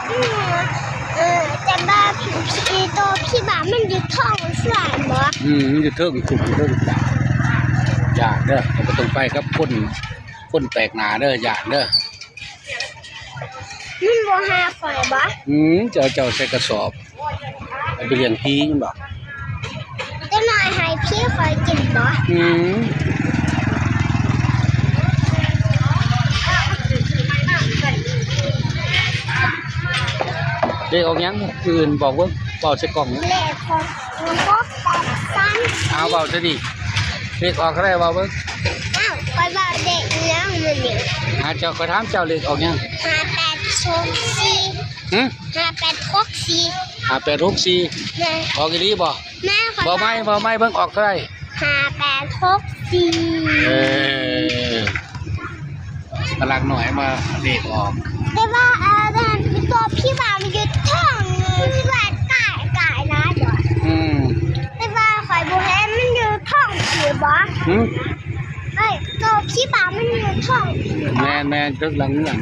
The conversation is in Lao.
ອືມ ເອີ ແຕ່ວ່າຜີ ໂຕຜີບ້ານມັນຢູ່ເທິງເຊື່ອບໍ່? ອືມ ມັນຢູ່ເທິງ ຄຸກຢູ່ເທິງ. ຢ່າເດີ ເຮົາບໍ່ຕ້ອງໄປກັບຄົນ ຄົນແປກໜ້າເດີ ຢ້ານເດີ. ມັນບໍ່ຫາຂ້ອຍບໍ່? ອືມ ເຈົ້າ ເຈົ້າໃສ່ກະສອບ ເອົາໄປລ້ຽງຜີແມ່ນບໍ່? ຈັກໜ້ອຍໃຫ້ຜີຂ້ອຍກິນບໍ່? ອືມ ເລກອອກຫຍັງ? ອື່ນບອກເບິ່ງ ເວົ້າໃສ່ກ້ອງເບິ່ງ. ເລກຂອງ ຫົກ ແປດ ສາມ ເອົາ ເວົ້າຊະດີ ເລກອອກເທົ່າໃດ ເວົ້າເບິ່ງ. ອ້າວ ຂ້ອຍເວົ້າເລກອີ່ຫຍັງມື້ນີ້? ຫາເຈົ້າ ຂ້ອຍຖາມເຈົ້າ ເລກອອກຫຍັງ? ຫ້າແປດຫົກສີ່ ຫຶ? ຫ້າແປດຫົກສີ່ ຫ້າແປດຫົກສີ່ ແມ່ນ ອອກອີ່ຫຼີບໍ່? ແມ່ນ ເວົ້າໃໝ່ ເວົ້າໃໝ່ເບິ່ງ ອອກເທົ່າໃດ? ຫ້າແປດຫົກສີ່ ເອີ ກະລັກໜ້ອຍມາເລກອອກ. ແຕ່ວ່າ ເອີ ອັນໂຕຜີບ້ານມັນຢູ່ເທິງ ຄືວ່າກາຍ ກາຍນະ. ອືມ ແຕ່ວ່າຂ້ອຍບໍ່ເຫັນ ມັນຢູ່ເທິງ ຄືບໍ່? ຫຶ? ເອີຍ ໂຕຜີບ້ານມັນຢູ່ເທິງ. ແມ່ນໆ ຕຶກຫຼັງເຮືອນ.